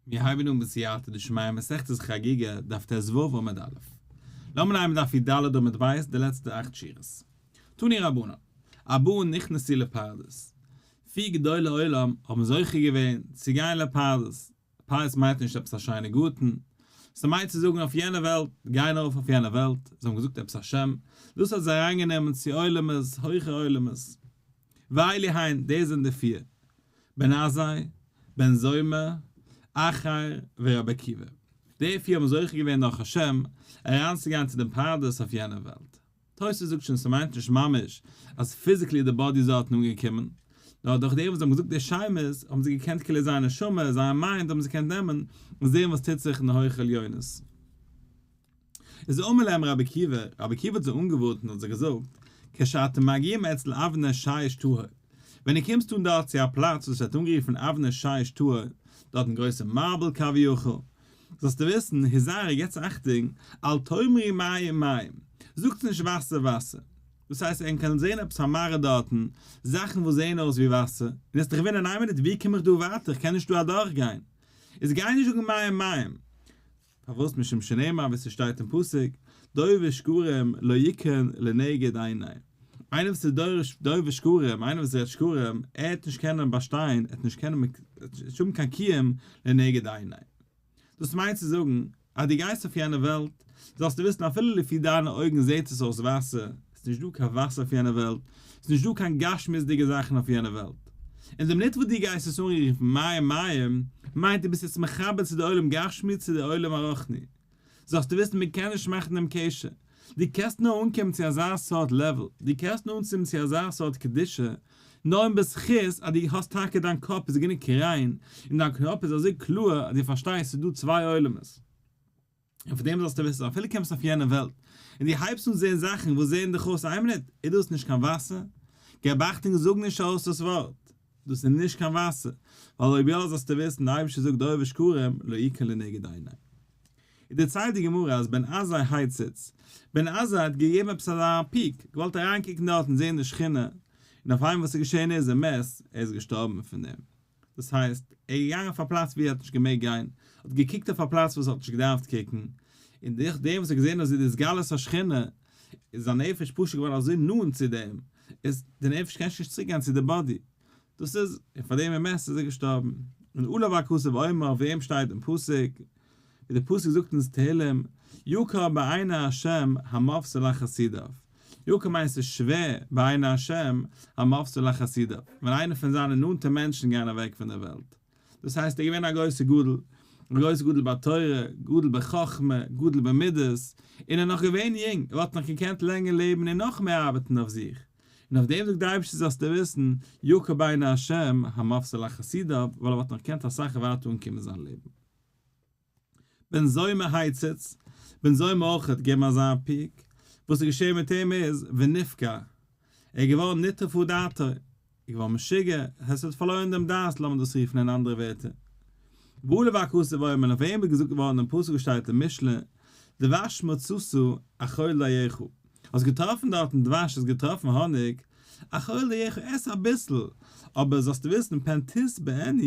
מיר הייבן אן בסייעתא דשמיא מסכת חגיגה, דף ט"ו עמוד א'. לאמיר נעמען דף י"ד עמוד ב', די לעצטע אכט שורות. תנו רבנן, ארבעה נכנסו לפרדס. פיר גדולי עולם האבן זוכה געווען צו גיין לפרדס. פרדס מיינט נישט עפעס א שיינע גארטן. ס'מיינט צו זאגן אויף יענע וועלט, גיין ארויף אויף יענע וועלט. זיי האבן געזאגט עפעס א שם. דאס האט זיי אריינגענומען צו עולמות, הויכע עולמות. ואלו הן, דאס זענען די פיר. בן עזאי, בן זומא, אחר ורבי עקיבא. די פיר האבן זוכה געווען דורך השם אריינצוגיין צו דעם פרדס אויף יענער וועלט. תוס' זאגט שוין ס'מיינט נישט ממש אז physically די body איז דארטן אנגעקומען, נאר דורך דעם וואס זיי האבן געזאגט די שמות האבן זיי געקענט כאילו זייער נשמה, זייער mind האבן זיי געקענט נעמען און זען וואס טוט זיך אין די הויכע עליונות. איז אמר להם רבי עקיבא, רבי עקיבא האט זיי אנגעווארנט און האט זיי געזאגט, כשאתם מגיעים אצל אבני שיש טהור, ווען דו קומסט אן דארט צו א פלאץ וואס ווערט אנגערופן אבני שיש טהור, דארטן גרויסע marble כביכול, זאלסטו וויסן, היזהרו, געטס אכטונג, אל תאמרו מים מים, זאגטס נישט וואסער וואסער. דאס הייסט ענק קענען זען עפעס א מראה דארטן, זאכן וואס זעען אויס ווי וואסער, און וועסט דיך וואונדערן איין מינוט ווי קום איך דא ווייטער, איך קען נישט דא אדורכגיין. איז גיי נישט זאגן מים מים. פארוואס משום שנאמר ווי ס'שטייט אין פסוק, דובר שקרים לא יכון לנגד עיני. איינער וואס איז דובר שקרים, איינער וואס רעדט שקרים, ער וועט נישט קענען באשטיין, ער וועט נישט קענען נישט האבן קיין קיום לנגד עיני. דאס מיינט צו זאגן, אז דו גייסט אויף יענע וועלט, זאלסטו וויסן אפילו לפי דיינע אויגן זעט עס אויס וואסער, ס'איז נישט דא קיין וואסער אויף יענע וועלט, ס'איז נישט דא קיין גשמיות'דיגע זאכן אויף יענע וועלט. און די מינוט וואס דו גייסט עס אנרופן מים מים, מיינט דו ביסט יעצט מחבר צו די עולם גשמי צו די עולם הרוחני. זאלסטו וויסן מען קען נישט מאכן דעם קשר. דו קענסט נאר אנקומען צו אזא סארט level, דו קענסט נאר אנקומען צו אזא סארט קדושה, נאר אין בזכות אז דו האסט טאקע דיין קאפ איז גענוג ריין, און דיין קאפ איז אזוי קלאר אז דו פארשטייסט ס'איז דא צוויי עולמות. און פון דעם זאלסטו וויסן, אפילו קומסט אויף יענע וועלט, און דו הייבסט אן זען זאכן וואס זעען דיך אויס איין מינוט, איז דאס נישט קיין וואסער? געב אכטונג זאג נישט אויס דאס ווארט, דאס איז נישט קיין וואסער, ווייל אויב יא זאלסטו וויסן, דער אייבערשטער זאגט דובר שקרים לא יכון לנגד עיני. איז דערציילט די גמרא אז בן עזאי הציץ, בן עזאי האט געגעבן עפעס אזא peek, געוואלט אריינקוקן דארט און זען די שכינה, און אויף איינמאל וואס איז געשען איז ער מת, ער איז געשטארבן פון דעם. דאס הייסט, ער איז געגאנגען אויף א פלאץ וואו ער האט נישט געמעגט גיין, האט געקוקט אויף א פלאץ וואס ער האט נישט געדארפט קוקן, און דורך דעם וואס ער האט געזען אזוי די התגלות השכינה, איז זיין נפש פשוט געווארן אזוי נאנט צו דעם, איז די נפש קען שוין נישט צוריק גיין צו די body, דאס איז, און פאר דעם ומת איז ער געשטארבן. און עליו הכתוב אומר, אויף דעם שטייט אין פסוק, ווי דער פסוק זאגט אונז תהלים, יקר בעיני ה' המוות לחסידיו. יקר מיינט ס'איז שווער בעיני ה' המוות לחסידיו, ווען איינער פון זיינע נאנטע מענטשן גייען אוועק פון דער וועלט. דאס הייסט ער איז געווען א גרויסער גדול, א גרויסער גדול בתורה, גדול בחכמה, גדול במידות, און ער איז נאך געווען יונג, ער וואלט נאך געקענט לענגער לעבן און נאך מער ארבעטן אויף זיך. און אויף דעם זאגט דער אייבערשטער זאלסטו וויסן, יקר בעיני ה' המוות לחסידיו, ווייל ער וואלט נאך געקענט אסאך ווייטער אנקומען אין זיין לעבן. בן זומא הציץ, בן זומא אויך האט געגעבן אזא peek, וואס איז געשען מיט אים איז, ונפקע, ער איז געווארן נטרפה דעתו, ער איז געווארן משוגע, עס האט פארלוירן דעם דעת, לאמיר דאס רופן אין אנדערע ווערטער. ועליו הכתוב אומר, און אויף אים איז געזאגט געווארן דעם פסוק וואס שטייט אין משלי, דבש מצאת אכול דייך, האסט געטראפן דארטן דבש, האסט געטראפן האניג, אכול דייך, עס אביסל, אבער זאלסטו וויסן פן תשבענו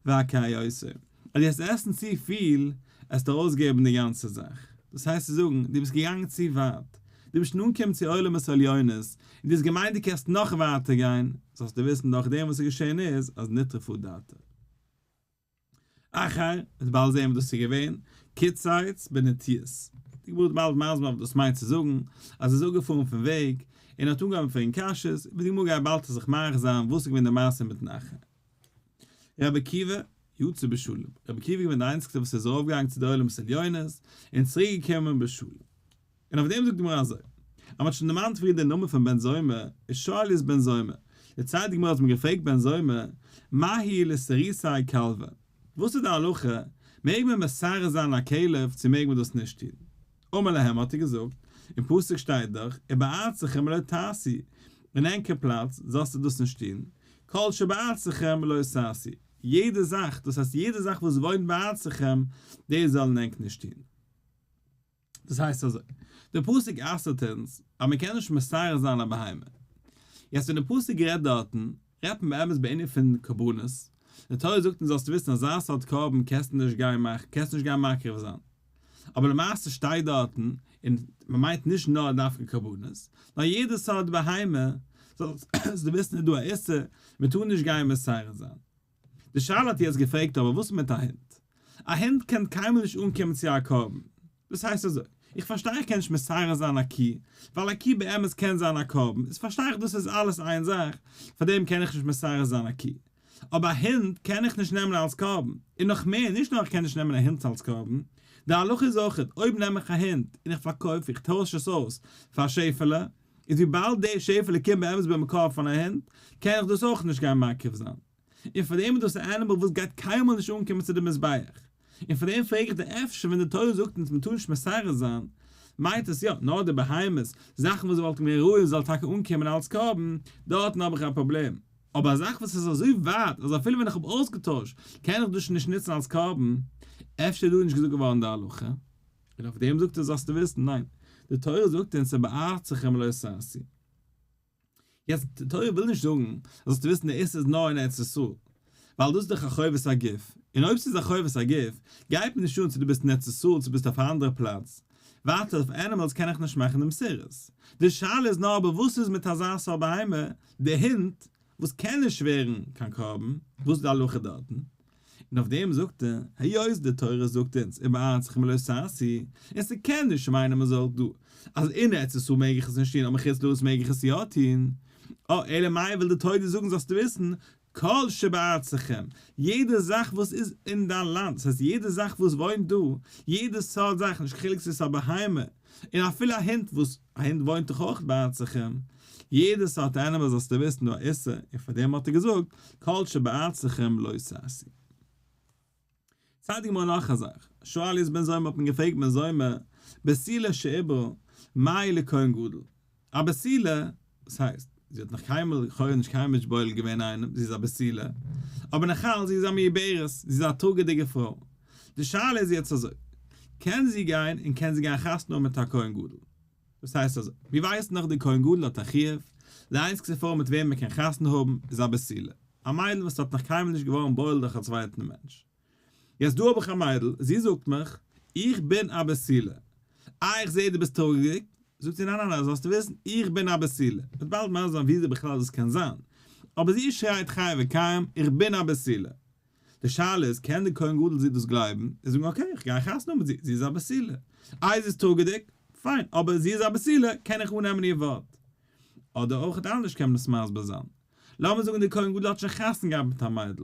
והקהיותו. אז דו וועסט עסן צו פיל, עסטו ארויסגעבן די גאנצע זאך. דאס הייסט צו זאגן, דו ביסט געגאנגען צו ווייט, דו ביסט שוין אנגעקומען צו עולמות עליונות, און דו האסט געמיינט דו קענסט נאך ווייטער גיין, זאלסטו וויסן דורך דעם וואס איז געשען איז, אז נטרפה דעתו. אחר, מ'וועט באלד זען וואס דאס איז געווען, קיצץ בנטיעות. די גמרא וועט באלד מסביר זיין וואס דאס מיינט צו זאגן, אז ער איז אפגעפארן פון וועג, און האט אנגעהויבן פרעגן קשיות, ווי די גמרא גייט באלד זיך מאריך זיין וואס איז געווען די מעשה מיטן אחר. רבי עקיבא, יצא בשלום. רבי עקיבא איז געווען דער איינציגסטער וואס איז ארויפגעגאנגען צו די עולמות עליונות, און צוריק געקומען בשלום. און אויף דעם זאגט די גמרא אזוי, אז מען האט שוין דערמאנט פריער דער נאמען פון בן זומא, איז שאלו את בן זומא. דערציילט די גמרא אז מען האט געפרעגט בן זומא, מהו לסרוסי כלבא, וואס איז די הלכה, מעג מען מסרס זיין א כלב צו מעג מען דאס נישט טון? אמר להם האט ער געזאגט, אין פסוק שטייט דאך, ובארצכם לא תעשו, אין ענקער פלאץ זאלסטו דאס נישט טון, כל שבארצכם לא תעשו, יעדע זאך, דאס הייסט יעדע זאך וואס וואוינט בארצכם, דאס זאלן ענק נישט טון. דאס הייסט אזוי, דער פסוק אסר'ט אונז אז מען קען נישט מסרס זיין א בהמה. יעצט ווען דער פסוק רעדט דארטן, רעדט מען באמת בענין פון קרבנות, די תורה זאגט אונז זאלסטו וויסן אזא סארט קרבן קענסטו נישט גיין מאכן, קענסט נישט גיין מקריב זיין. אבער למעשה שטייט דארטן, און מען מיינט נישט נאר דווקא קרבנות, נאר יעדע סארט בהמה, זאלסטו וויסן איז דא א איסור, מען טאר נישט גיין מסרס זיין. די שאלה האט יעצט געפרעגט אבער וואס מיט א הונט? א הונט קען קיינמאל נישט אנקומען צו א קרבן. דאס הייסט אזוי, איך פארשטיי איך קען נישט מסרס זיין א קי, ווייל א קי באמת קען זיין א קרבן, איז פארשטיי איך דאס איז אלעס איין זאך, פארדעם קען איך נישט מסרס זיין א קי. אבער א הונט קען איך נישט נעמען אלס קרבן, און נאך מער, נישט נאר איך קען נישט נעמען א הונט אלס קרבן, די הלכה איז אויכעט, אויב נעם איך א הונט און איך פארקויף, איך טויש עס אויס פאר א שעפעלע, איז וויבאלד די שעפעלע קומט באמת במקור פון א הונט, קען איך דאס אויך נישט גיין מקריב זיין. און פאר דעם איז דאס א animal וואס גייט קיינמאל נישט אנקומען צו די מזבח. און פאר דעם פרעג איך דיר אפשר ווען די תורה זאגט אונז מען טאר נישט מסרס זיין, מיינט עס יא נאר די בהמות, זאכן וואס וואלטן געווען ראוי זאל טאקע אנקומען אלס קרבן, דארטן האב איך א פראבלעם. אבער א זאך וואס איז אזוי ווייט אז אפילו ווען איך האב אויסגעטוישט קען איך דאס שוין נישט נוצן אלס קרבן, אפשר איז דא נישט געזאגט געווארן די הלכה? און אויף דעם זאגט ער זאלסטו וויסן, ניין, די תורה זאגט אונז ובארצכם לא תעשו. יעצט, די תורה וויל נישט זאגן זאלסטו וויסן די איסור איז נאר אין ארץ ישראל, ווייל דאס איז דאך א חובת הגוף, און אויב ס'איז א חובת הגוף, גייט מיר נישט אן צו דו ביסט אין ארץ ישראל צו ביסט אויף א אנדערע פלאץ, ווייטער אויף animals קען איך נישט מאכן דעם סירוס. די שאלה איז נאר אבער וואס איז מיט אזא סארט בהמה, די הונט, וואס קען נישט ווערן קיין קרבן, וואס איז די הלכה דארטן? און אויף דעם זאגט ער, היות די תורה זאגט אונז ובארצכם לא תעשו, און ס'קען נישט מיינען מען זאגט דא אז אין ארץ ישראל מעג איך עס נישט טון אבער חוץ לארץ מעג איך עס יא טון, אה, אלא מאי וויל די תורה דיר זאגן זאלסטו וויסן, כל שבארצכם, יעדע זאך וואס איז אין דיין לאנד, דאס הייסט יעדע זאך וואס וואוינט דא, יעדע סארט זאך, נישט קיין חילוק צו עס איז א בהמה, און אפילו א הונט וואס א הונט וואוינט דאך אויך בארצכם, יעדע סארט animal זאלסטו וויסן דא א איסור, און פאר דעם האט ער געזאגט כל שבארצכם לא תעשו. ציילט די גמרא נאך א זאך, שאלו את בן זומא האט מען געפרעגט בן זומא, בתולה שעיברה, מהו לכהן גדול? א בתולה, וואס הייסט? זי האט נאך קיינמאל, לכאורה נישט קיינמאל נישט בועל געווען איינעם, זי איז א בתולה, אבער נאכאלץ זי איז א מעוברת, זי איז א טראגעדיגע פרוי. די שאלה איז יעצט אזוי, קען זי גיין און קען זי גיין חתונה האבן מיט א כהן גדול? דאס הייסט אזוי, מיר ווייסן דאך די כהן גדול האט א חיוב, די איינציגסטע פרוי מיט וועם מען קען חתונה האבן איז א בתולה, א מיידל וואס האט נאך קיינמאל נישט געווארן בועל דורך א צווייטן מענטש. יעצט דא האב איך א מיידל, זי זאגט מיך, איך בין א בתולה. אה איך זעה דו ביסט טראגעדיג, זאגט זי ניין ניין ניין זאלסטו וויסן איך בין א בתולה, מ'וועט באלד מסביר זיין וויאזוי בכלל דאס קען זיין, אבער זי שרייט חי וקיים איך בין א בתולה. די שאלה איז קען די כהן גדול זי דאס גלייבן און זאגן okay איך גיי חתונה האבן מיט זי, זי איז א בתולה. איי זי איז טראגעדיג, פיין, אבער זי איז א בתולה קען איך אננעמען איר ווארט. אדער אויך אנדערש קען מען עס מסביר זיין. לאמיר זאגן די כהן גדול האט שוין חתונה געהאט מיט א מיידל,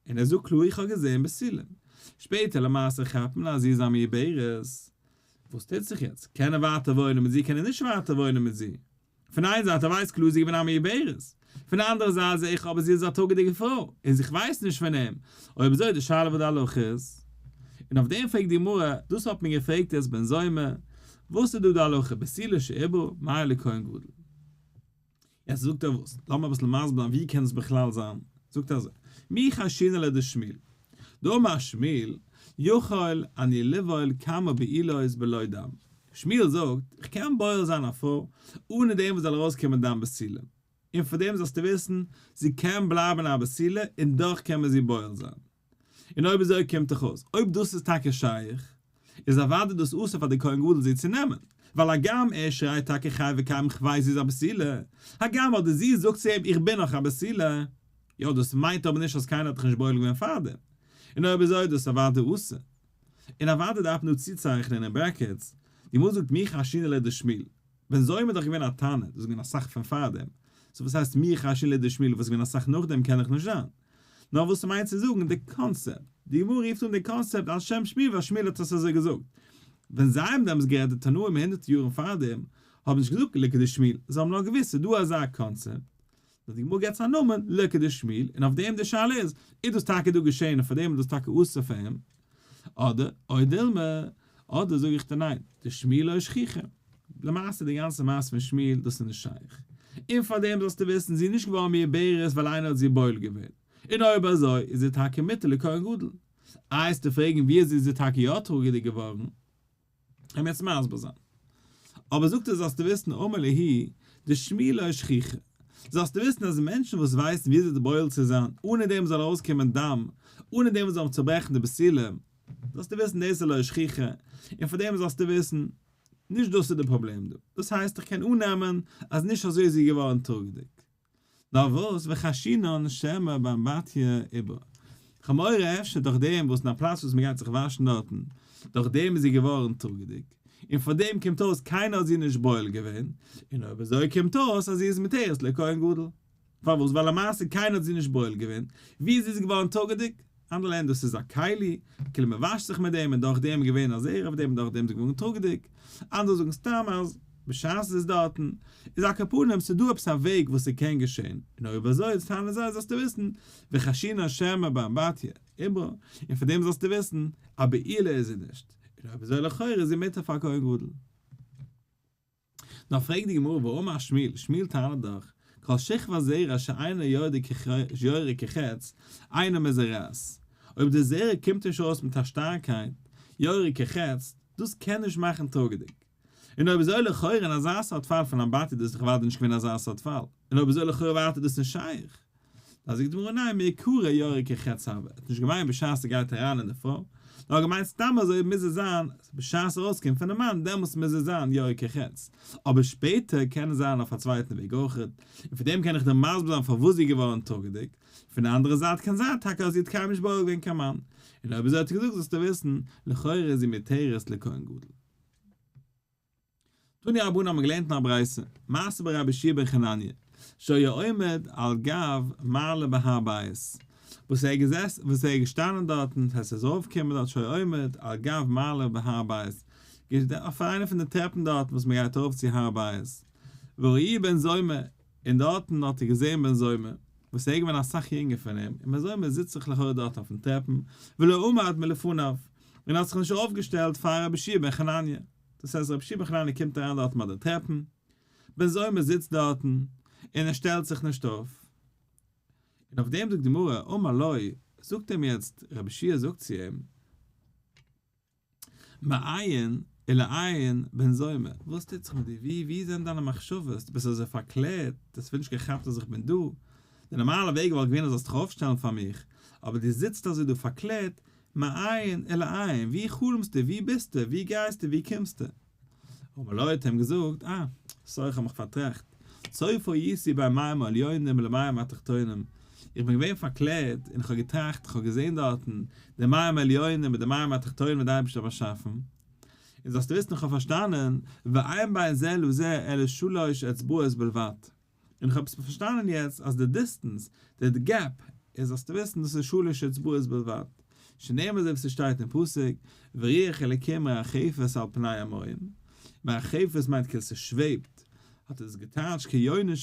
און ער זאגט קלאר איך האב געזען בתולים. שפעטער למעשה כאפט מען אז זי איז א מעוברת. וואס טוט זיך יעצט? קען ער ווייטער וואוינען מיט זי קען ער נישט ווייטער וואוינען מיט זי? פון איין זייט ער ווייסט קלאר זי איז געווען א מעוברת, פון די אנדערע זייט זעה איך אבער זי איז א טראגעדיגע פרוי און איך ווייס נישט פון אים, אויב אזוי די שאלה וואס די הלכה איז. און אויף דעם פרעגט די גמרא, דאס האט מען געפרעגט יעצט בן זומא, וואס איז דא די הלכה בתולה שעיברה מהו לכהן גדול? יעצט זאגט ער וואס? לאמיר אביסל מסביר זיין ווי קען עס בכלל זיין, זאגט ער אזוי, מי חיישינן לדשמואל, דאמר שמואל, יכול אני לבעול כמה בעילות בלא דם, שמואל זאגט, איך קען בועל זיין א פרוי אנע דעם וואס זאל ארויסקומען דם בתולים, און פאר דעם זאלסטו וויסן, זי קען בלייבן א בתולה און דאך קען מען זי בועל זיין. און אויב אזוי קומט דאך אויס, אויב דאס איז טאקע שייך, איז אוודאי דאס אסור פאר די כהן גדול זי צו נעמען, ווייל הגם ער שרייט טאקע חי וקיים כ'ווייס זי איז א בתולה, הגם אדער זי זאגט צו אים איך בין נאך א בתולה, יא דאס מיינט אבער נישט אז קיינער האט דיך נישט בועל געווען פארדעם, און אויב אזוי איז דאס אוודאי אסור. און אוודאי דארף מען דא צוצייכענען אין brackets, די גמרא זאגט מי חיישינן לדשמואל, בן זומא איז דאך געווען א תנא, דאס איז געווען אסאך פון פארדעם, so וואס הייסט מי חיישינן לדשמואל וואס איז געווען אסאך נאכדעם קען דאך נישט זיין. נאר וואס ס'מיינט צו זאגן די קאנצעפט, די גמרא רופט אן די קאנצעפט על שם שמואל ווייל שמואל האט עס אזוי געזאגט. ווען זיי האבן דעמאלטס גערעדט די תנאים הונדערטער יארן פארדעם, האבן נישט געזאגט לכדשמואל, זיי האבן נאר געוואוסט ס'איז דא אזא קאנצעפט, נאר די גמרא געבט עס א נאמען לכדשמואל, און אויף דעם די שאלה איז, איז דאס טאקע דא געשען און פארדעם איז דאס טאקע אסור פאר אים, אדער או דילמא, אדער זאג איך דיר ניין, דשמואל לא שכיחא. למעשה די גאנצע מעשה פון שמואל דאס איז נישט שייך. און פאר דעם זאלסטו וויסן זי איז נישט געווארן מעוברת ווייל איינער האט זי בועל געווען. און אויב אזוי איז זי טאקע מותר לכהן גדול. איי וועסטו פרעגן ווי אזוי איז זי טאקע יא טראגעדיג געווארן? כ'וועל יעצט מסביר זיין. אבער זאגט ער זאלסטו וויסן אמר להו דשמואל לא שכיחא. זאלסטו וויסן אז מענטשן וואס ווייסן וויאזוי די בועל צו זיין אנע דעם זאל ארויסקומען דם, אנע דעם וואס זאל צוברעכן די בתולים, זאלסטו וויסן דאס איז לא שכיחא, און פאר דעם זאלסטו וויסן, נישט דאס איז די פראבלעם דא. דאס הייסט איך קען אננעמען אז נישט אזוי איז זי געווארן טראגעדיג. נאר וואס, וחיישינן שמא באמבטיה עיברה. כ'האב מורא אפשר דורך דעם וואס אין א פלאץ וואס מ'גייט זיך וואשן דארטן, דורך דעם איז זי געווארן טראגעדיג, און פאר דעם קומט אויס קיינער האט זי נישט בועל געווען, און אויב אזוי קומט אויס אז זי איז מותרת לכהן גדול. פארוואס? ווייל למעשה קיינער האט זי נישט בועל געווען, ווי זי איז געווארן טראגעדיג? אנדערע לערנען דאס איז א כלי, כאילו מען וואשט זיך מיט דעם און דורך דעם איז געווען א זרע אויף דעם און דורך דעם איז זי געווארן טראגעדיג, אנדערע זאגן סתם אז בשעת עס איז דארטן, איז על כל פנים ס'איז דא עפעס א וועג וואס ס'קען געשען, און אויב אזוי איז טענה'ן זיי זאלסטו וויסן, וחיישינן שמא באמבטיה עיברה, און פון דעם זאלסטו וויסן, א בעולה איז זי נישט, און אויב אזוי לכאורה איז זי מותר פאר כהן גדול. נאר פרעגט די גמרא והאמר שמואל, שמואל טענה'ט דאך, כל שכבת זרע שאינה יורה כחץ, אינה מזרעת, אויב די זרע קומט נישט ארויס מיט א שטארקייט, יורה כחץ, דאס קען נישט מאכן טראגעדיג. און אויב אזוי לכאורה אין אזא סארט פאל פון אמבטי דאס איז דאך אוודאי נישט געווען אזא סארט פאל, און אויב אזוי לכאורה ווייטער דאס נישט שייך. דא זאגט די גמרא ניין מעיקרא יורה כחץ הוה, ער האט נישט געמיינט בשעת ס'גייט אריין אין די פרוי, נאר געמיינט סתם אזוי מוז עס זיין בשעת ס'ארויסקומט פונעם מאן דעמאלטס מוז עס זיין יורה כחץ, אבער שפעטער קען עס זיין אויף א צווייטן וועג אויך, און פון דעם קען איך דיר מסביר זיין פארוואס זי איז געווארן טראגעדיג, פון די אנדערע זייט קען זיין טאקע אז זי האט קיינמאל נישט בועל געווען קיין מאן, און אויב אזוי האט ער געזאגט זאלסטו וויסן, לכאורה איז זי מותרת לכהן גדול. תנו רבנן האבן געלערנט אין א ברייתא, מעשה ברבי יהושע בן חנניה, שהיה עומד על גב מעלה בהר בית, וואס ער איז געזעסן, וואס ער איז געשטאנען דארטן, דאס הייסט ער איז ארויפגעקומען דארט שהיה עומד על גב מעלה בהר בית, אויף איינע פון די טרעפן דארטן וואס מען גייט ארויף צו הר הבית, וראהו בן זומא, און דארטן האט ער געזען בן זומא, וואס ער איז געווען אסאך יונגער פון אים, און בן זומא זיצט זיך לכאורה דארט אויפן טרעפן, ולא עמד מלפניו, און האט זיך נישט אויפגעשטעלט פאר רבי יהושע בן חנניה. דאס הייסט רבי יהושע בן חנניה קומט אריין דארטן ביי די טרעפן, בן זומא זיצט דארטן, און ער שטעלט זיך נישט אויף. און אויף דעם זאגט די גמרא, אמר לו, זאגט אים יעצט רבי יהושע זאגט צו אים, מאין ולאין בן זומא, וואס טוט זיך מיט דיר, ווי ווי זענען דיינע מחשבות, דו ביסט אזוי פארקלערט, דו האסט אפילו נישט געכאפט אז איך בין דא, די נארמאלע וועג וואלט געווען אז זאלסט דיך אויפשטעלן פאר מיך, אבער דו זיצט אזוי דא פארקלערט, מאין ולאין, ווי חלומסטו, ווי ביסטו, ווי גייסטו, ווי קומסטו? אמר לו האט אים געזאגט, אה, sorry איך האב מיך פארטראכט, צופה הייתי בין מים העליונים למים התחתונים, איך בין געווען פארקלערט און איך האב געטראכט, איך האב געזען דארטן די מים העליונים מיט די מים התחתונים וואס די אייבערשטער האט באשאפן, און זאלסטו וויסן איך האב פארשטאנען, ואין בין זה לזה אלא שלש אצבעות בלבד. און איך האב עס פארשטאנען יעצט אז די distance, די gap, איז זאלסטו וויסן דאס איז שלש אצבעות בלבד, שנאמר אזוי ווי ס'שטייט אין פסוק, ורוח אלקים מרחפת על פני המים, מרחפת מיינט כאילו ס'שוועבט, האט ער עס געטייטשט כיונה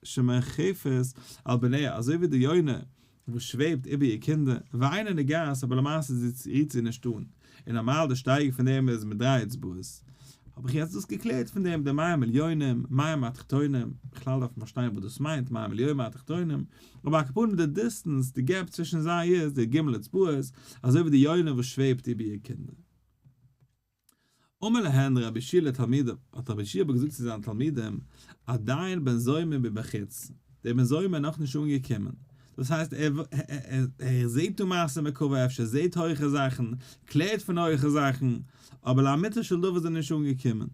שמרחפת על בניה, אזוי ווי די יונה וואס שוועבט איבער איר קינדער, ואינה נוגעת אבער למעשה רירט זי נישט אן, און נארמאל די שטייגער פון דעם איז מיט דריי אצבעות. האב איך יעצט דאס געקלערט פון דעם די מים עליונים, מים התחתונים, בכלל דארף מען פארשטיין וואס דאס מיינט מים עליונים מים התחתונים, אבער על כל פנים די distance, די gap צווישן זיי איז די ג' אצבעות, אזוי ווי די יונה וואס שוועבט איבער איר קינדער. אמר להן רבי יהושע לתלמידיו, האט רבי יהושע אבער געזאגט צו זיינע תלמידים, עדיין בן זומא מבחוץ, דער בן זומא איז נאכנישט אנגעקומען, דאס הייסט ער זעט דא מעשה מרכבה, אפשר זעט הויכע זאכן, קלערט פון הויכע זאכן, אבער לאמיתו של דבר איז ער נישט אנגעקומען.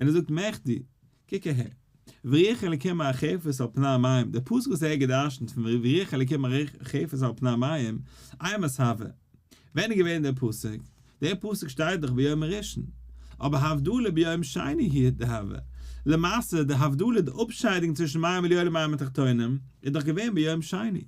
און ער זאגט מכדי, קוק אהער, ורוח אלקים מרחפת על פני המים, דער פסוק וואס ער האט גע'דרש'נט פון ורוח אלקים מרחפת על פני המים, אימת הוה, ווען איז געווען דער פסוק? דער פסוק שטייט דאך ביום הראשון, אבער הבדלה ביום שני הוא דהוה, למעשה די הבדלה די אפשיידונג צווישן מים עליונים און מים התחתונים איז דאך געווען ביום שני,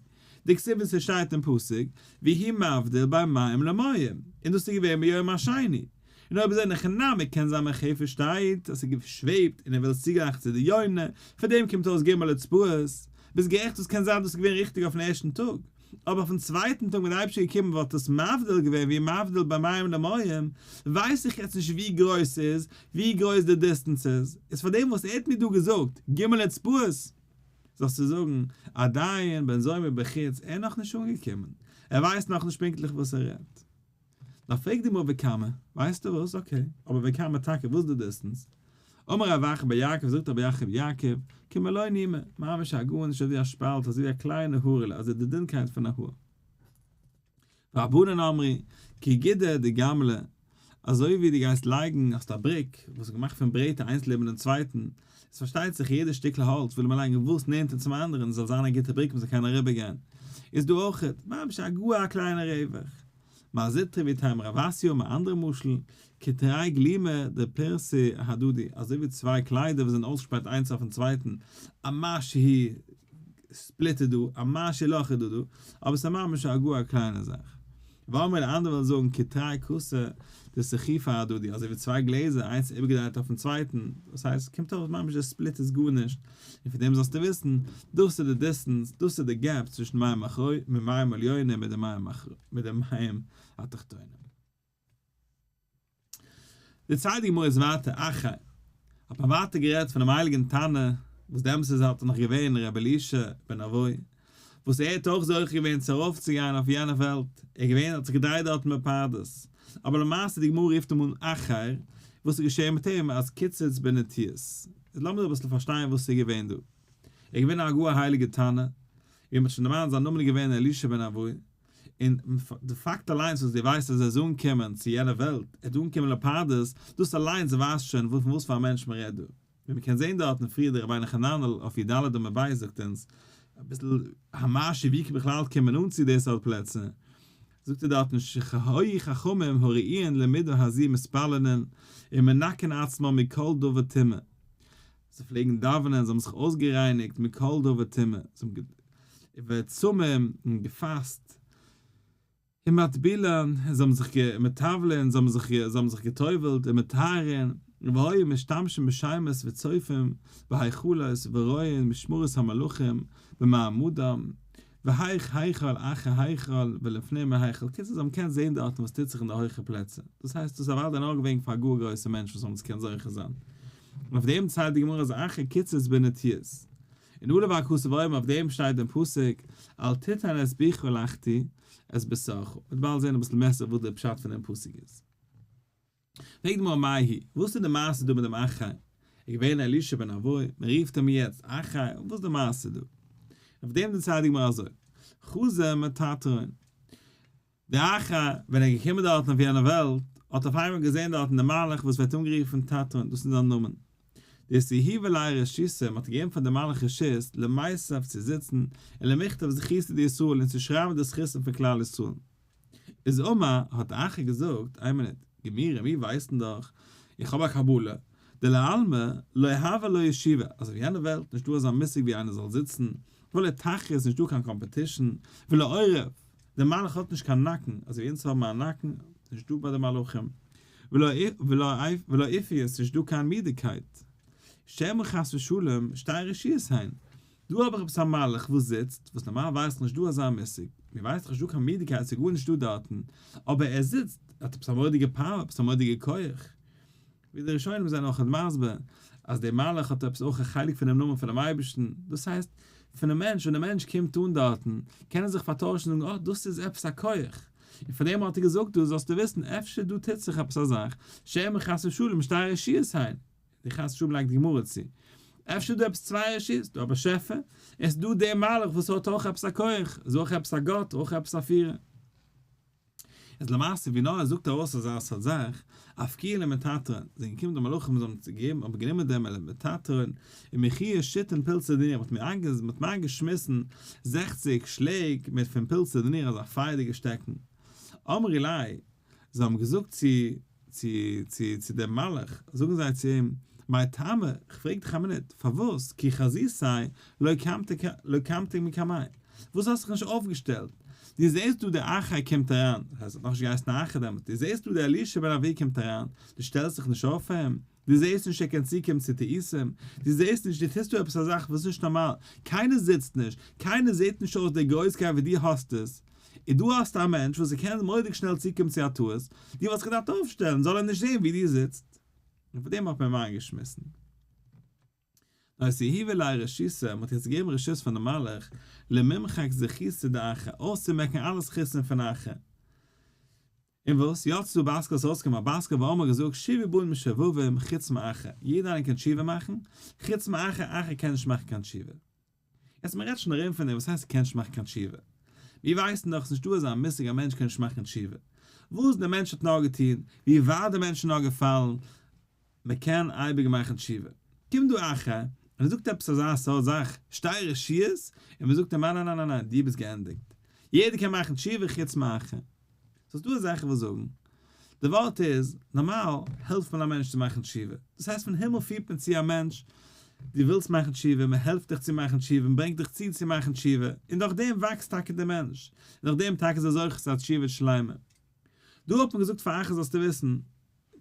דכתיב ווי ס'שטייט אין פסוק והוא מבדיל בין מים למים, און דאס איז געווען ביום השני, און אויב אזוי אין הכי נמי קען זיין מרחפת שטייט אז ס'שוועבט און ער וויל עס צוגלייכן צו די יונה, פאר דעם קומט אויס ג' אצבעות, ביסט גערעכט דאס קען זיין דאס איז געווען ריכטיג אויפן ערשטן טאג, אבער אויפן צווייטן טאג ווען די אייבערשטער איז געקומען וואלט עס מבדיל געווען ווי מבדיל בין מים למים, ווייס איך יעצט נישט ווי גרויס ס'איז, ווי גרויס די distance איז, איז פאר דעם וואס ער האט מיר דא געזאגט ג' אצבעות, זאלסטו זאגן עדיין בן זומא בחוץ, ער איז נאכנישט אנגעקומען, ער ווייסט נאכנישט פונקטליך וואס ער רעדט. נאר פרעג די גמרא וכמה, ווייסטו וואס, okay, אבער וכמה טאקע, וואס איז די distance? אמר רב אחא בר יעקב, זאגט רבי אחא בר יעקב, כמלא נימא, ממש א גארנישט אזוי ווי א שפאלט, אזוי ווי א קליינע הארעלע, אזוי די דינקייט פון א האר. ורבנן אמרי, כגודא דגמלא, אזוי ווי דו גייסט לייגן, האסט א בריק וואס איז געמאכט פון ברעטער איינס לעבן דעם צווייטן, עס פארשטייט זיך יעדע שטיקל האלץ וויל מען לייגן וואס נענטער צום אנדערן עס זאל זיין א גוטע בריק מען זאל קענען אריבער גיין, איז דא אויכעט, ממש א גאר א קליינע רווח. מר זוטרא ואיתימא רב אסי אמר א אנדערע משל, כתרי גלימי דפרסי אהדדי, אזוי ווי צוויי קליידער וואס זענען אויסגעשפרייט איינס אויפן צווייטן, א משהו ספליט איז דא, א משהו לאך איז דא דא, אבער ס'איז ממש א גאר א קליינע זאך. ואמרי די אנדערע וועלן זאגן כתרי כסי דסחיפי אהדדי, אזוי ווי צוויי גלעזער איינס איבערגעדרייט אויפן צווייטן, דאס הייסט ס'קומט אויס ממש די ספליט איז גארנישט, און פון דעם זאלסטו וויסן, דאס איז די דיסטענס, דאס איז די gap צווישן מים עליונים מיט די מיט די מים התחתונים. דערציילט די גמרא איז ווייטער אחי, האט מען ווייטער גערעדט פונעם הייליגן תנא, וואס דעמאלטס איז האט ער נאך געווען רבי אלישע בן אבויה, וואס ער האט אויך זוכה געווען צו ארויפצוגיין אויף יענע וועלט, ער איז געווען האט זיך געדרייט דארטן בפרדס, אבער למעשה די גמרא רופט אים אן אחר, וואס איז געשען מיט אים אז קיצץ בנטיעות, איז לאמיר אביסל פארשטיין וואס איז געווען דא, ער איז געווען א גאר הייליגע תנא, ווי מען האט שוין דערמאנט זיין נאמען איז געווען אלישע בן אבויה, און די פאקט אליינס וואס דו ווייסט אז ער איז אנגעקומען צו יענע וועלט, ער איז אנגעקומען לפרדס, דאס אליינס ווייזט שוין פון וואס פאר א מענטש מען רעדט דא. ווי מען קען זען דארטן פריער דער רבינו חננאל אויף י ד עמוד ב' זאגט אונז אביסל המשהו ווי בכלל קומט מען אן צו די סארט פלעצער, זאגט ער דארטן שהיו חכמים הראויין למידה הזו מתפללין ומנקין עצמם מכל דבר טומאה, זיי פלעגן דאווענען, זיי האבן זיך אויסגערייניגט מכל דבר טומאה, זיי האבן וצמים און געפאסט, ומטבילין, זיי האבן זיך מטבלין, זיי האבן זיך זיי האבן זיך גע'טובל'ט, ומטהרין, והיו משתמשים בשמות וצופים בהיכלות ורואין משמרות המלכים במעמדם, והיך היכל אחר היכל ולפנים מהיכל, קיצור זיי האבן געקענט זען דארטן וואס טוט זיך אין די הויכע פלעצער, דאס הייסט דאס איז אוודאי נאר געווען פאר גאר גרויסע מענטשן וואס האבן עס געקענט זוכה זיין. און אויף דעם ציילט די גמרא אז אחר קיצץ בנטיעות. און עליו הכתוב אומר אויף דעם שטייט אין פסוק אל תתן את פיך להחטיא את בשרך, מ'וועט באלד זען אביסל בעסער וואס דער פשט פון דעם פסוק איז. פרעגט די גמרא מאי היא, וואס איז די מעשה דא מיט דעם אחי? איז געווען אלישע בן אבויה, מען רופט אים יעצט אחי, וואס איז די מעשה דא? אויף דעם דערציילט די גמרא אזוי, חזה מטטרון, דער אחי, ווען ער איז געקומען דארטן אויף יענע וועלט, האט אויף איינמאל געזען דארטן דעם מלאך וואס ווערט אנגערופן טטרון, דאס איז זיין נאמען. דאיתיהיבא ליה רשותא, מען האט געגעבן פאר דעם מלאך רשות, למיתב צו זיצן, און למכתב זכותא דישראל און צו שרייבן די זכותים פון כלל ישראל. איז אמר, האט אחי געזאגט, איין מינוט, גמירי, מיר ווייסן דאך, איך האב א קבלה, דלעלמא לא הוה לא ישיבה, אז אויף יענע וועלט נישט דא אזא מושג ווי איינער זאל זיצן, ולא תחרות נישט דא קיין קאמפעטישן, ולא עורף, דער מלאך האט נישט קיין נאקן, אזוי ווי אונז האבן א נאקן, נישט דא ביי די מלאכים, ולא עיפיות, נישט דא קיין מידעקייט, שמא חס ושלום שתי רשויות הן, דא האב איך עפעס א מלאך וואס זיצט, וואס נארמאל ווייס איך נישט דא אזא מושג, מיר ווייסט דאך נישט דא קיין מידעקייט ס'איז גארנישט דא דארטן, אבער ער זיצט, ער האט עפעס א מורא'דיגע power, עפעס א מורא'דיגע כח. ווי די ראשונים זענען אויך מסביר אז דער מלאך האט עפעס אויך א חלק פונעם נאמען פונעם אייבערשטן, דאס הייסט, פונעם מענטש, ווען דער מענטש קומט אן דארטן, קען ער זיך פארטוישן און זאגן, אה, דאס איז עפעס א כח, און פאר דעם האט ער געזאגט דא, זאלסטו וויסן, אפשר דא טוט זיך עפעס א זאך, שמא חס ושלום שתי רשויות הן, די חס ושלום לייגט די גמרא צו, אפשר איז דא עפעס צוויי רשויות, דא א באשעפער, און ס'איז דא דער מלאך וואס האט אויך עפעס א כח, איז אויך עפעס א גאט, אויך עפעס א פירער. איז למעשה ווי נאר ער זאגט ארויס אזא סארט זאך, אפקיעו למטטרון, זענען געקומען די מלאכים און זיי האבן געגעבן האבן גענומען דעם מטטרון און מחיו שיתין פולסי דנורא, מ'האט מיר מ'האט מיר איינגעשמיסן זעכציג שלעג מיט פון פולסי דנורא אזא פייערדיגע שטעקן. אמרי ליה, זיי האבן געזאגט צו צו צו צו דעם מלאך, זאגן זיי צו אים, מאי טעמא, כ'פרעג דיך א מינוט, פארוואס, כי חזיתיה לא קמת לא קמת מקמיה, וואס האסט זיך נישט אויפגעשטעלט, דו זעסט דא דער אחי קומט אריין, דאס הייסט ער האט נאכנישט געהייסן אחי דעמאלט, דו זעסט דא דער אלישע בן אבויה קומט אריין, דו שטעלסט זיך נישט אויף פאר אים, דו זעסט נישט ער קען צוקומען צו טעותים, דו זעסט נישט דו טוסט דא עפעס א זאך וואס איז נישט נארמאל, קיינער זיצט נישט, קיינער זעט נישט אויס די גרויסקייט ווי דו האסט עס, און דא האסטו א מענטש וואס ער קען מורא'דיג שנעל צוקומען צו א טעות, דו וואלסט געדארפט אויפשטעלן זאל ער נישט זען ווי דו זיצט. און פאר דעם האט מען אים איינגעשמיסן. נאר איתיהיבא ליה רשותא, מען האט יעצט געגעבן רשות פון די מלאך, למימחק זכותא דאחי, אויסצומעקן אלע זכותים פון אחי. און וואס? יצתה בת קול, ס'איז ארויסגעקומען א בת קול ואמרה געזאגט שובו בנים שובבים חוץ מאחר, יעדער איינער קען תשובה מאכן, חוץ מאחר, אחר קען נישט מאכן קיין תשובה. יעצט מען רעדט שוין ארום פון דעם וואס הייסט קען נישט מאכן קיין תשובה? מיר ווייסן דאך ס'נישט דא אזא מושג א מענטש קען נישט מאכן תשובה. וואס דער מענטש האט נאר געטון, ווי ווייט דער מענטש איז נאר געפאלן, מען קען אייביג מאכן תשובה. קומט דא אחר און ער זאגט עפעס אזא סארט זאך, שתי רשויות, און מען זאגט אים ניין ניין ניין ניין, דו ביסט געענדיגט. יעדער קען מאכן תשובה חוץ מאחר. ס'איז דא אזעלכע וואס זאגן, די ווארט איז, נארמאל העלפט מען א מענטש צו מאכן תשובה, דאס הייסט פון הימל פירט מען צו א מענטש, דו ווילסט מאכן תשובה, מען העלפט דיך צו מאכן תשובה, מען ברענגט דיך צו צו מאכן תשובה, און דורך דעם וואקסט טאקע דער מענטש, און דורך דעם טאקע איז ער זוכה צו א תשובה שלימה. דא האט מען געזאגט פאר אחר זאלסטו וויסן,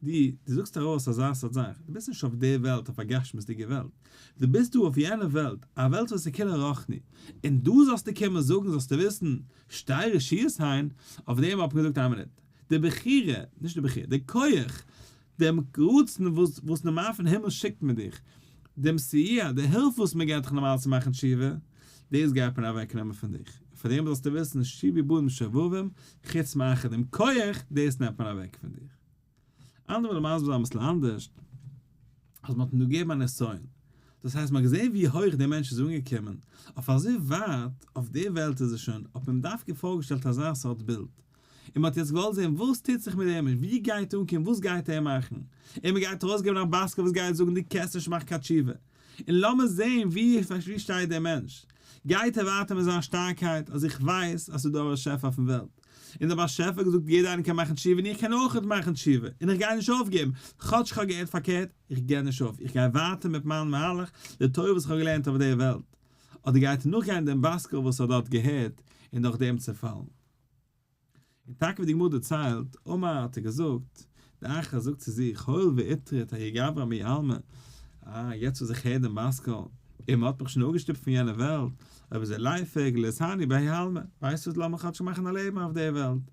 דו, דו זאגסט ארויס אזא סארט זאך, דו ביסט נישט אויף די וועלט, אויף א גשמיות'דיגע וועלט, דו ביסט דא אויף יענע וועלט, א וועלט וואס איז כולו רוחני, און דא זאלסטו קומען זאגן, זאלסטו וויסן, שתי רשויות הן, אויף דעם האט מען געזאגט איין מינוט, די בחירה, נישט די בחירה, די כח, דעם רצון וואס וואס נארמאל פון הימל שיקט מען דיך, דעם סיוע, די הילף וואס מען געבט דיך נארמאל צו מאכן תשובה, דאס גייט מען אוועקנעמען פון דיך, און פאר דעם זאלסטו וויסן, שובו בנים שובבים, חוץ מאחר דעם כח, דאס נעמט מען אוועק פון דיך. אנדערע ווילן מסביר זיין אביסל אנדערש, אז מען האט אים דא געגעבן א נסיון, דאס הייסט מען האט געזען ווי הויך דער מענטש איז אנגעקומען, אויף אזוי ווייט אויף די וועלט איז ער שוין, האט מען אים דווקא פארגעשטעלט אזא סארט בילד, און מען האט יעצט געוואלט זען וואס טוט זיך מיט דעם מענטש, ווי גייט אנקומען, וואס גייט ער מאכן, און מען גייט ארויסגעבן א בת קול וואס גייט זאגן דו קענסט נישט מאכן קיין תשובה, און לאמיר זען ווי ווי שטייט דער מענטש, גייט ער ווייטער מיט זיין שטארקייט אז איך ווייס אז ס'איז דא א באשעפער אויפן וועלט, און דער באשעפער האט געזאגט יעדער איינער קען מאכן תשובה און איך קען אויכעט מאכן תשובה, און איך גיי נישט אויפגעבן, כאטש איך האב געהערט פארקערט, איך גיב נישט אויף, איך גיי ווייטער מיט מיין מהלך, די תורה וואס איך האב געלערנט אויף דער וועלט, אדער גייט ער נאכגיין דעם בת קול וואס ער האט דארט געהערט און דורך דעם צעפאלן. און טאקע ווי די גמרא דערציילט, אמר האט ער געזאגט, דער אחר זאגט צו זיך, הואיל ואיטריד ההוא גברא מהאי עלמא, אה, יעצט וואס איך הער דעם בת קול, און מען האט מיך שוין אפגעשטופט פון יענע וועלט, אויב אזוי ליפוק ליתהני בהאי עלמא, ווייסט וואס, לאמיך כאטש מאכן א לעבן אויף דער וועלט,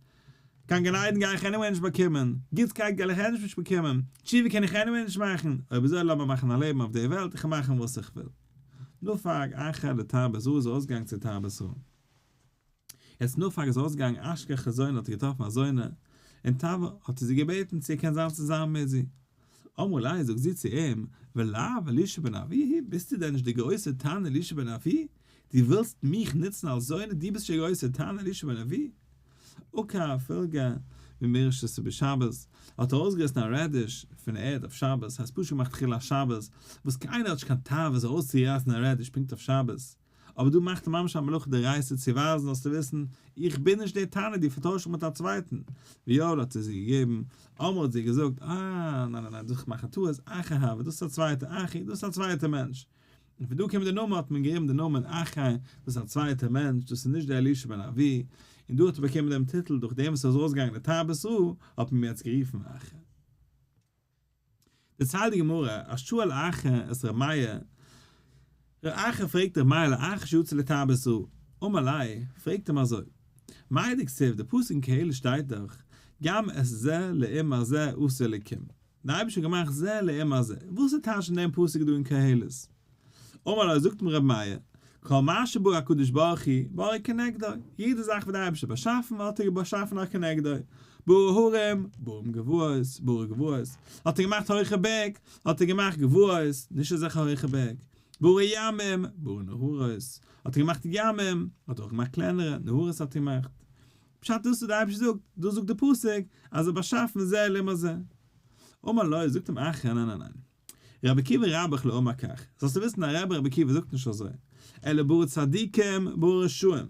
קיין גן עדן גיי איך anyway נישט באקומען, גוטסקייט גיי איך anyway נישט באקומען, תשובה קען איך anyway נישט מאכן, אויב אזוי לאמיר מאכן א לעבן אויף דער וועלט, איך וועל מאכן וואס איך וויל. נפק אחר לתרבות רעה איז ארויסגעגאנגען צו תרבות רעה. יעצט נפק איז ארויסגעגאנגען אשכח זונה האט ער געטראפן א זונה אין תאווה האט ער זי געבעטן צו ער קען זיין צוזאמען מיט זי. אמרה ליה זאגט זי צו אים, ולאו אלישע בן אבויה הוא, ביסטו דען נישט דער גרויסער תנא אלישע בן אבויה? דו ווילסט מיך נוצן אלס זונה, דו ביסט נישט דער גרויסער תנא אלישע בן אבויה? עקר פילגא מרישתא בשבת, האט ער ארויסגעריסן א radish פון ערד אויף שבת, הייסט פשוט געמאכט חילול השבת, וואס קיינער האט נישט קיין תאווה זיך ארויסצורייסן א radish פונקט אויף שבת. אבער דא מאכט ער ממש א מלאכה דאורייתא צו ווייזן זאלסטו וויסן, איך בין נישט דער תנא, דו פארטוישט מיך מיט א צווייטן. ויהב האט ער זי געגעבן, אמרה האט זי געזאגט, אה, ניין ניין ניין, דאס איך מאך א טעות, אחר הוה, דאס איז א צווייטער, אחי, דאס איז א צווייטער מענטש. און פון דא קומט די נאמען, האט מען געגעבן די נאמען אחי, דאס איז א צווייטער מענטש, דאס איז נישט דער אלישע בן אבויה. און דא האט ער באקומען דעם טיטל, דורך דעם וואס ער איז ארויסגעגאנגען לתרבות רעה, האט מען אים יעצט גערופן אחי. דערציילט די גמרא אז שואל אחר את ר' מאיר, ר' אחר פרעגט ר' מאיר לאחר שיצא לתרבות רעה, אמר ליה, פרעגט אים אזוי, מאי דכתיב, די פסוק אין קהלת שטייט דאך, גם את זה לעומת זה עשה אלקים, דער אייבערשטער האט געמאכט זה לעומת זה, וואס איז טייטש אין דעם פסוק דא אין קהלת? אמר לו, זאגט אים ר' מאיר, כל מה שברא הקדוש ברוך הוא, ברא כנגדו, יעדע זאך וואס דער אייבערשטער האט באשאפן, האט ער באשאפן א כנגדו, ברא הרים, ברא גבעות, ברא גבעות, האט ער געמאכט הויכע בערג, האט ער געמאכט גבעות, נישט אזעלכע הויכע בערג, ברא ימים, ברא נהרות, האט ער געמאכט ימים, האט ער אויך געמאכט קלענערע, נהרות האט ער געמאכט. פשט דאס וואס דער אייבערשטער זאגט, דאס זאגט דער פסוק, אז ער האט באשאפן זה לעומת זה. אמר לו, זאגט אים אחר, ניין ניין ניין. רבי עקיבא רבך לא אמר כך, זאלסטו וויסן א רבי רבי עקיבא זאגט נישט אזוי, אלא ברא צדיקים ברא רשעים,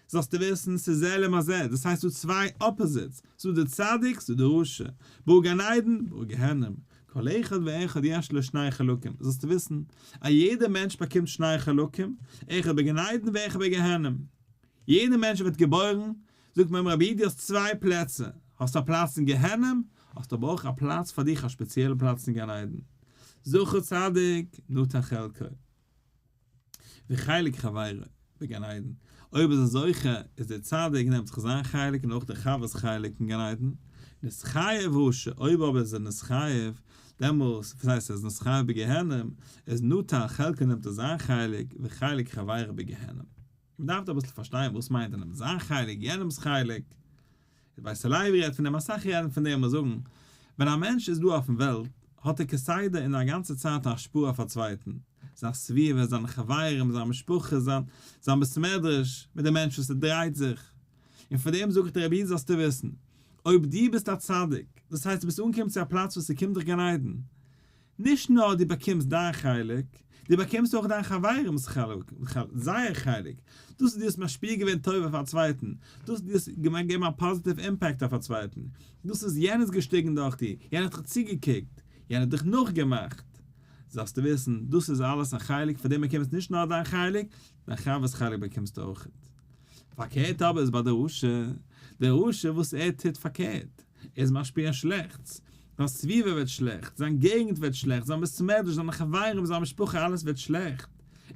זאלסטו וויסן ס'איז זה לעומת זה, דאס הייסט ס'דא צוויי opposites, ס'דא די צדיק ס'דא די רשע, ברא גן עדן ברא גיהנום, כל אחד ואחד יש לו שני חלקים, זאלסטו וויסן א יעדער מענטש באקומט שני חלקים, אחד בגן עדן ואחד בגיהנום, יעדער מענטש ווערט געבוירן זאגט מען אים רבי איד דו האסט צוויי פלעצער, האסט א פלאץ אין גיהנום, האסט אבער אויך א פלאץ פאר דיך א שפעציעלע פלאץ אין גן עדן. זכה צדיק נטל חלקו וחלק חברו בגן עדן, אויב איז ער זוכה איז דער צדיק נעמט זיך זיין חלק און אויך דער חבר'ס חלק אין גן עדן, נתחייב רשע, אויב אבער איז ער נתחייב, דעמאלס, וואס הייסט ער איז נתחייב בגיהנום, איז נטל חלקו נעמט ער זיין חלק וחלק חברו בגיהנום. מען דארף דא אביסל פארשטיין וואס מיינט ער נעמט זיין חלק יענעמס חלק. דער בית הלוי רעדט פון דעם, אסאך רעדן פון דעם און זאגן, ווען א מענטש איז דא אויפן וועלט, האט ער כסדר און א גאנצע צייט א השפעה אויף א צווייטן, זיין סביבה, זיינע חברים, זיין משפחה, זיין זיין בית מדרש, מיט די מענטשן וואס ער דרייט זיך. און פאר דעם זאג איך דיר רבי איד זאלסטו וויסן, אויב דו ביסט א צדיק, דאס הייסט דו ביסט אנגעקומען צו א פלאץ וואס ס'קומט דיך גן עדן, נישט נאר דו באקומסט דיין חלק, דו באקומסט אויך דיין חברים'ס חלק, זייער חלק. דאס אז דו האסט משפיע געווען טובה פאר א צווייטן, דאס אז דו האסט געגעבן א positive impact אויף א צווייטן, דאס איז יענער איז געשטיגן דורך דיר, יענער האט דיך צוגעקוקט, יענער האט דיך נאכגעמאכט. זאלסטו וויסן, דאס איז אלעס א חלק, פאר דעם באקומסט נישט נאר דיין חלק, דיין חבר'ס חלק באקומסטו אויך. פארקערט אבער איז ביי די רשע, דער רשע וואס ער טוט פארקערט, ער איז משפיע שלעכטס, זיין סביבה ווערט שלעכט, זיין געגנט ווערט שלעכט, זיין בית מדרש, זיינע חברים, זיין משפחה, אלעס ווערט שלעכט,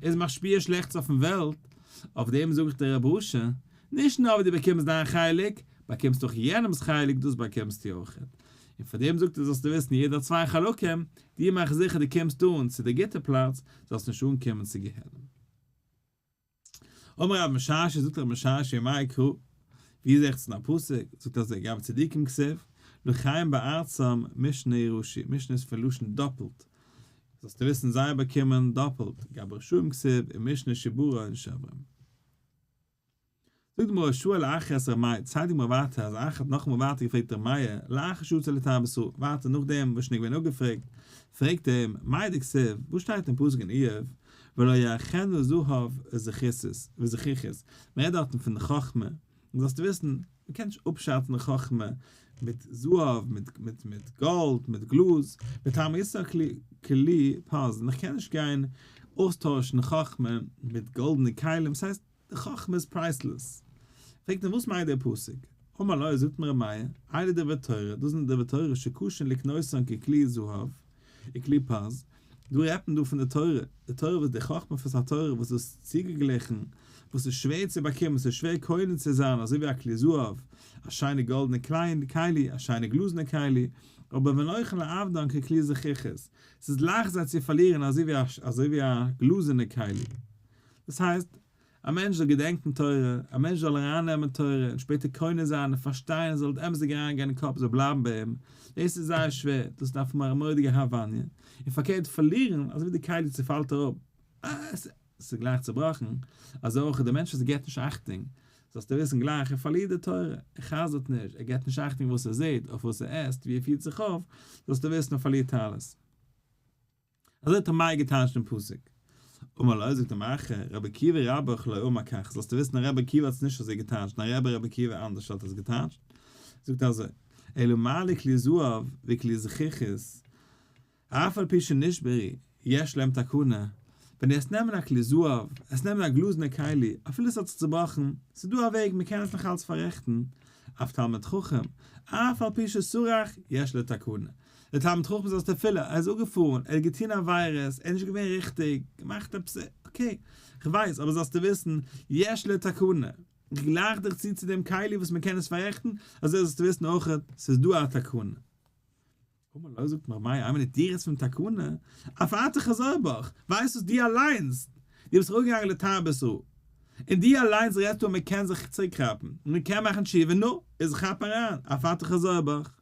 ער איז משפיע שלעכטס אויפן וועלט, אויף דעם זאג איך דיר רב רשע, נישט נאר ווי דו באקומסט דיין חלק, באקומסט אויך יענעמ'ס חלק, דאס באקומסטו אויך. און פאר דעם זאגט ער זאלסטו וויסן יעדער האט צוויי חלקים, דו מאך זיכער דו קומסט אן צו די גוטע פלאץ, זאלסט נישט אנקומען צו גיהנום. אמר רב משרשיא, זאגט רב משרשיא מאי קרא, ווי זעה איך עס אין א פסוק, זאגט אזוי גבי צדיקים כתיב, לחיים בארצם משנה יירשו, משנה איז פון לשון דאפלט, זאלסטו וויסן זיי באקומען דאפלט, גבי רשעים כתיב, ומשנה שברון שברים. זאגט די גמרא שואל אחר את ר' מאיר, ציילט די גמרא ווייטער אז אחר האט נאכאמאל ווייטער געפרעגט ר' מאיר, לאחר שיצא לתרבות רעה, ווייטער נאכדעם וואס שוין איז געווען אפגעפרעגט, פרעגט ער אים, מאי דכתיב, וואס שטייט אין פסוק אין איוב, ולא יערכנה זהב וזכוכית, מען רעדט דארטן פון חכמה, און זאלסטו וויסן, מען קען נישט אפשאצן די חכמה מיט זהב, מיט מיט גאלד, מיט גלאז, ותמריצה כלי פז, און איך קען נישט גיין אויסטוישן חכמה מיט גאלדענע כלים, ס'הייסט, די חכמה איז priceless. פרעגט אים וואס מיינט דער פסוק? אמר לו, זאגט אים ר' מאיר, אלו דברי תורה, דאס זענען דברי תורה שקשין לקנותן ככלי זהב וכלי פז, דא רעדט מען דא פון די תורה, די תורה וואס די חכמה פון התורה וואס איז צוגעגליכן, וואס איז שווער צו באקומען, ס'איז שווער קונה צו זיין, אזוי ווי א כלי זהב, א שיינע גאלדענע כלי, א שיינע גלאזענע כלי, אבער ונוחין לאבדן ככלי זכוכית, ס'איז לייכט זיי צו פארלירן אזוי ווי א גלאזענע כלי. דאס הייסט, א מענטש זאל געדענקן תורה, א מענטש זאל ארייננעמען תורה און שפעטער קונה זיין און פארשטיין און זאל אמת'דיג אריינגיין אין קאפ, זאל בלייבן ביי אים, דאס איז זייער שווער, דאס דארף מען א מורא'דיגע הארוואניע, און פארקערט פארלירן, אזוי ווי די כלי צופאלט אראפ, אה, עס איז גלייך צובראכן, אזוי אויך דער מענטש וואס געבט נישט אכטונג, זאלסטו וויסן גלייך, ער פארלירט די תורה, ער חזר'ט נישט, ער געבט נישט אכטונג וואס ער זעט, אויף וואס ער עסט, ווי ער פירט זיך אויף, זאלסטו וויסן ער פארלירט אלעס. אזוי האט ר' מאיר געטייטשט דעם פסוק. אמר לו, זאגט אים אחר, רבי עקיבא רבך לא אמר כך, זאלסטו וויסן אז רבי עקיבא האט עס נישט אזוי געטייטשט, נאר רבי רבי עקיבא אנדערש האט עס געטייטשט. זאגט ער אזוי, אלא מה לכלי זהב וכלי זכוכית, אף על פי שנשברו, יש להם תקנה, ווען דו וועסט נעמען א כלי זהב, וועסט נעמען א גלאזענע כלי, אפילו עס האט זיך צובראכן, ס'איז דא א וועג, מען קען עס נאך אלץ פאררעכטן, אף תלמיד חכם, אף על פי שסרח, יש לו תקנה. דער תלמיד חכם זאלסטו אפילו, ער איז אפגעפארן, ער האט געטון עבירות, ער איז נישט געווען ריכטיג, געמאכט עפעס, okay, כ'ווייס, אבער זאלסטו וויסן, יש לו תקנה, איך גלייך דיך צו צו דעם כלי וואס מען קען עס פאררעכטן, אזוי זאלסטו וויסן אויך, ס'איז דא א תקנה. אמר לו, זאגט מר מאיר, איינמאל דו רעדסט פון תקנה, אף אתה חזור בך, ווייסט וואס דו אליינס, דו ביסט אראפגעגאנגען לתרבות רעה, און דו אליינס רעדסט דא אז מען קען זיך צוריקכאפן, און מען קען מאכן תשובה, נו, איז כאפ אריין, אף אתה חזור בך.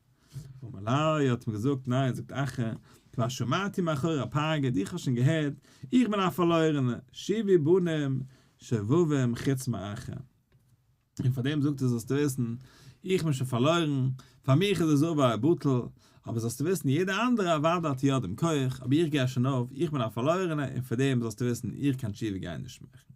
אמר לו, האט אים געזאגט, ניין, זאגט אחר, כבר שמעתי מאחורי הפרגוד, איך האב שוין געהערט, איך בין א פארלוירענער, שובו בנים שובבים חוץ מאחר. און פאר דעם זאגט ער זאלסטו וויסן, איך בין שוין פארלוירן, פאר מיך איז עס עובר בטל, אבער זאלסטו וויסן יעדער אנדערער אוודאי האט יא דעם כח, אבער איך גיי שוין אויף, איך בין א פארלוירענער, און פאר דעם זאלסטו וויסן, איך קיין תשובה גיי נישט מאכן.